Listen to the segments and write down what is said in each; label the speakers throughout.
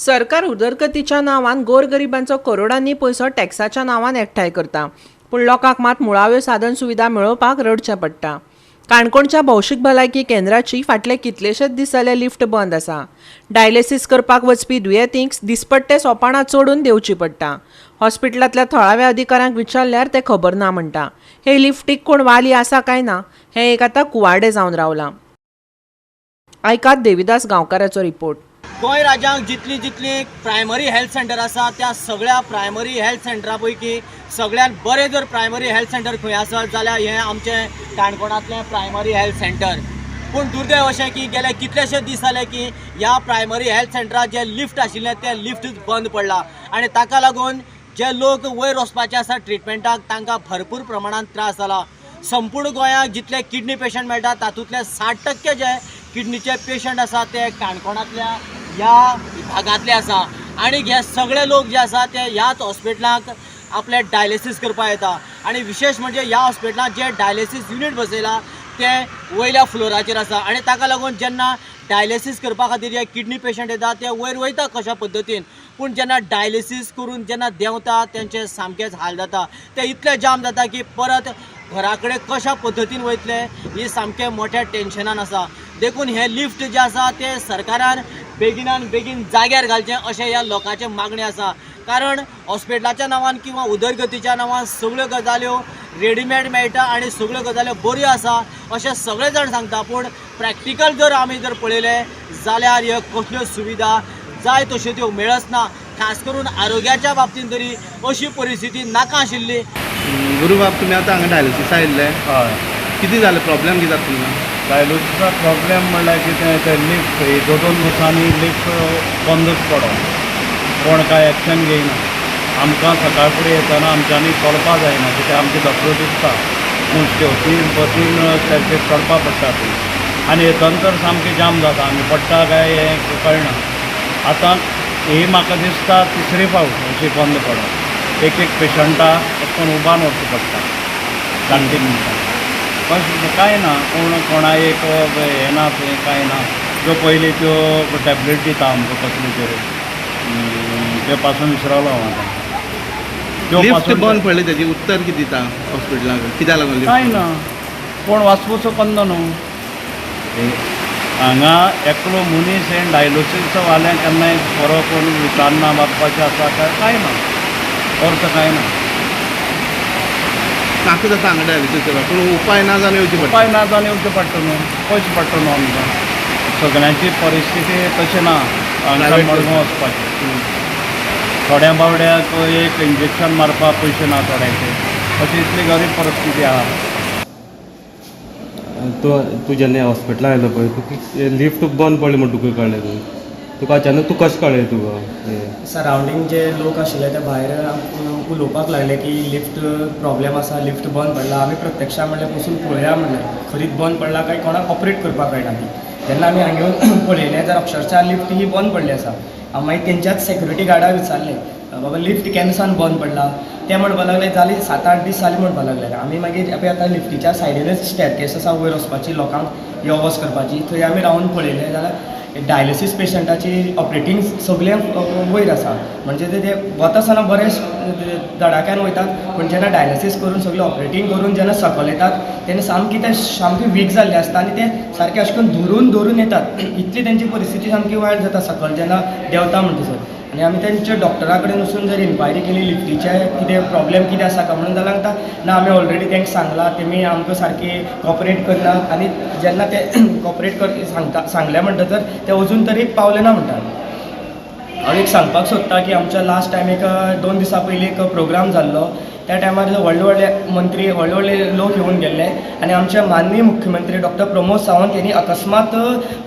Speaker 1: सरकार उदरगतीच्या नांवान गोरगरिबांचो करोडांनी पयसो टॅक्साच्या नांवान एकठांय करता, पूण लोकांक मात मुळाव्यो साधन सुविधा मेळोवपाक रडचें पडटा. काणकोणच्या भौशीक भलायकी केंद्राची फाटले कितलेशेच दीस जाले लिफ्ट बंद आसा. डायलिसीस करपाक वचपी दुयेंतींक दिसपट्टे सोपाणां चडून देंवची पडटा. हॉस्पिटलांतल्या थळाव्या अधिकाऱ्यांक विचारल्यार ते खबर ना म्हणटा. हे लिफ्टीक कोण वाली आसा काय ना हें एक आतां कुवाडें जावन रावलां. आयकात देविदास गांवकाराचो रिपोर्ट.
Speaker 2: गोंय राज्यांत जितली जितली प्रायमरी हेल्थ सेंटर आसा त्या सगळ्या प्रायमरी हेल्थ सेंटरा पैकी सगळ्यात बरें जर प्रायमरी हेल्थ सेंटर खंय आसत जाल्यार हें आमचें काणकोणांतलें प्रायमरी हेल्थ सेंटर. पूण दुर्दैव अशें की गेले कितलेशे दीस जाले की ह्या प्रायमरी हेल्थ सेंटरात जें लिफ्ट आशिल्लें तें लिफ्टूच बंद पडलां आनी ताका लागून जे लोक वयर वचपाचे आसा ट्रिटमेंटाक तांकां भरपूर प्रमाणांत त्रास जाला. संपूर्ण गोंयांत जितले किडनी पेशंट मेळटा तातूंतले 60% जे किडनीचे पेशंट आसा ते काणकोणांतल्या ह्या भागांतले आसा आनी हे सगळे लोक जे आसा ते ह्याच हॉस्पिटलांत आपले डायलिसीस करपाक येता. आनी विशेश म्हणजे ह्या हॉस्पिटलांत जे डायलिसीस युनीट बसयलां ते वयल्या फ्लोराचेर आसा आनी ताका लागून जेन्ना डायलिसीस करपा खातीर जे किडनी पेशंट येता ते वयर वयता कशा पद्दतीन, पूण जेन्ना डायलिसीस करून जेन्ना देंवता तेंचे सामकेच हाल जाता. ते इतले जाम जाता की परत घरा कडेन कशा पद्दतीन वयतले ही सामकें मोठ्या टेन्शनान आसा. देखून हें लिफ्ट जें आसा तें सरकारान बेगिनान बेगीन जाग्यार घालचें अशें ह्या लोकांचें मागणें आसा. कारण हॉस्पिटलाच्या नांवान किंवा उदरगतीच्या नांवान सगळ्यो गजाल्यो रेडीमेड मेळटा आनी सगळ्यो गजाल्यो बऱ्यो आसा अशें सगळे जाण सांगता, पूण प्रॅक्टिकल जर आमी जर पळयलें जाल्यार ह्यो कसल्यो सुविधा जाय तश्यो त्यो मेळच ना. खास करून आरोग्याच्या बाबतींत तरी अशी परिस्थिती नाका आशिल्ली.
Speaker 3: गुरुबाब, तुमी आतां हांगा डायलिसीस आयिल्ले,
Speaker 4: हय.
Speaker 3: कितें जालें, प्रॉब्लेम कितें जाता तुमकां?
Speaker 4: डायलिसिसा प्रॉब्लेम म्हणल्यार कितें, तें लिफ्ट ही दोन दोन दिसांनी लिफ्ट बंदच पडोन, कोण कांय एक्शन घेयना. आमकां सकाळ फुडें येतना आमच्यांनी चलपा जायना, कित्याक आमचे धपलो दिसता मुस्क्यो तीन तीन स्टॅर्केस चडपा पडटा ती, आनी येतना तर सामकें जाम जाता, आमी पडटा काय हें कळना. आतां ही म्हाका दिसता तिसरी फावट अशी बंद पडोन, एक एक पेशंटाक अशें करून उबान व्हरचें पडटा 3-3 मिनटां. बस कांय ना, कोण कोणा एक हें ना थंय कांय ना. त्यो पयलीं त्यो टॅबलेट दिता आमकां कसल्यो तरी, त्यो पासून विसरलो हांव आतां. त्यो
Speaker 3: लिफ्ट
Speaker 4: पासून
Speaker 3: बंद पडली तेजी उत्तर कितें दिता हॉस्पिटलाक, कित्याक लागून
Speaker 4: कांय
Speaker 3: लिफ्ट?
Speaker 4: ना, कोण वासपूस करना न्हू. हांगा एकलो मनीस हें डायलिसीस वाल्यांक केन्नाय बरो कोण विचारना बाबा कशें आसा काय कांय ना, अर्थ कांय ना.
Speaker 3: नाका जाता हांगा डायलिसीस करपाक, पूण उपाय ना जावन येवचें पडटा.
Speaker 4: उपाय ना जावन येवचें पडटा न्हू, पयशे पडटा न्हू आमकां. सगळ्यांची परिस्थिती तशी ना हांगा मडगांव वचपाची. थोड्या बावड्याक एक इंजेक्शन मारपाक पयशे ना थोड्यांचे, अशी इतली गरीब परिस्थिती आहा.
Speaker 5: तूं जेन्ना हॉस्पिटलान आयलो पळय, तुका लिफ्ट बंद पडली म्हण तुका कळ्ळें? तुका अचानक तूं कशें कळ्ळें तुका?
Speaker 6: सरावंडींग जे लोक आशिल्ले ते भायर उलोवपाक लागले की लिफ्ट प्रॉब्लेम आसा, लिफ्ट बंद पडला. आमी प्रत्यक्षान म्हणलें वचून पळोवया, म्हणलें खरीच बंद पडला काय कोणाक ऑपरेट करपाक कळना ती. जेन्ना आमी हांगा येवन पळयलें जाल्यार अक्षरशा लिफ्ट ही बंद पडली आसा. हांव मागीर तेंच्याच सेक्युरिटी गार्डाक विचारलें, बाबा लिफ्ट केन्ना सावन बंद पडला? ते म्हणपाक लागले जाली 7-8 दीस जाले म्हणपाक लागले. आमी मागीर पळय आतां लिफ्टीच्या सायडीनच स्टॅरकेस आसा वयर वचपाची, लोकांक यो वच करपाची, थंय आमी रावन पळयलें जाल्यार डायलिसीस पेशंटाची ऑपरेटींग सगळें वयर आसा. म्हणजे ते वता आसतना बरे धडाक्यान वयतात, पूण जेन्ना डायलिसीस करून सगळें ऑपरेटींग करून जेन्ना सकयल येतात तेन्ना सामकी ते सामकी वीक जाल्ले आसता आनी ते सारके अशें करून धरून धरून येतात. इतली तेंची परिस्थिती सामकी वायट जाता सकयल जेन्ना देंवता म्हणटसर. आनी आमी तेंच्या डॉक्टरा कडेन वचून जर इन्क्वायरी केली लिफ्टीचे कितें प्रॉब्लेम कितें आसा काय म्हणून, जाल्यार सांगता ना आमी ऑलरेडी तांकां सांगलां, तेमी आमकां सारकी कॉपरेट करना. आनी जेन्ना ते कॉपरेट कर सांगता सांगलें म्हणटकर ते अजून तरी पावले ना म्हणटात. हांव एक सांगपाक सोदता की आमच्या लास्ट टायम एक 2 दिसां पयलीं एक प्रोग्राम जाल्लो, त्या टायमार व्हडले व्हडले मंत्री व्हडले व्हडले लोक येवन गेल्ले आनी आमचे माननीय मुख्यमंत्री डॉक्टर प्रमोद सावंत यांनी अकस्मात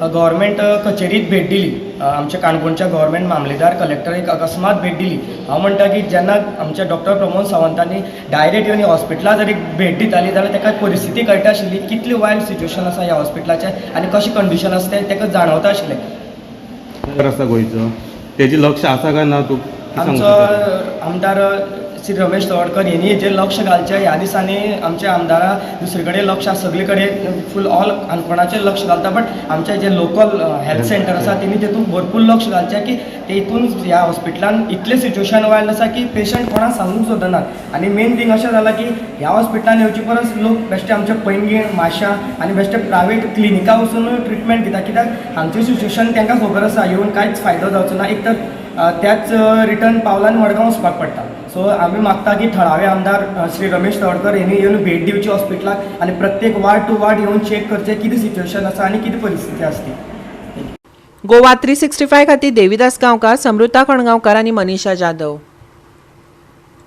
Speaker 6: गव्हर्मेंट कचेरीत भेट दिली. आमच्या काणकोणच्या गव्हर्मेंट मामलेदार कलेक्टर एक अकस्मात भेट दिली. हांव म्हणटा की जेन्ना आमच्या डॉक्टर प्रमोद सावंतांनी डायरेक्ट येवन हॉस्पिटलां जरी भेट दिताली जाल्यार ताका परिस्थिती कळटा आशिल्ली कितली वायट सिच्युएशन आसा ह्या हॉस्पिटलाचें आनी कशें कंडिशन आसा तें ताका जाणवता आशिल्लें.
Speaker 5: आसा गोंयचो तेजें लक्ष आसा काय ना तूं?
Speaker 6: आमचो आमदार श्री रमेश तवडकर हेणी हेजेर लक्ष घालचें. ह्या दिसांनी आमच्या आमदारां दुसरे कडेन लक्ष आसा, सगळे कडेन फूल ऑल काणकोणाचेर लक्ष घालता, बट आमचे जे लोकल हेल्थ सेंटर आसा तेणी तेतून भरपूर लक्ष घालचें की तेतून ह्या हॉस्पिटलान इतलें सिट्युएशन वायल्ड आसा की पेशंट कोणाक सांगूंक सोदनात. आनी मेन थींग अशें जालां की ह्या हॉस्पिटलान येवचे परस लोक बेश्टे आमचे पैंगीण, माश्यां आनी बेश्टे प्रायवेट क्लिनिकां वचून ट्रिटमेंट दिता, कित्याक हांगचें सिट्युएशन तांकां खबर आसा, येवन कांयच फायदो जावचो ना. एक तर त्याच रिटर्न पावलान मडगांव वचपाक पडटा. सो आमी मागता की थळावे आमदार श्री रमेश तवडकर हेणी येवन भेट दिवची हॉस्पिटलाक आनी प्रत्येक वार्ड टू वार्ड येवन चॅक करचें कितें सिट्युएशन आसा आनी कितें परिस्थिती आसा ती.
Speaker 1: गोवा 365 खातीर देविदास गांवकार, समृता कणगांवकार आनी मनीषा जाधव.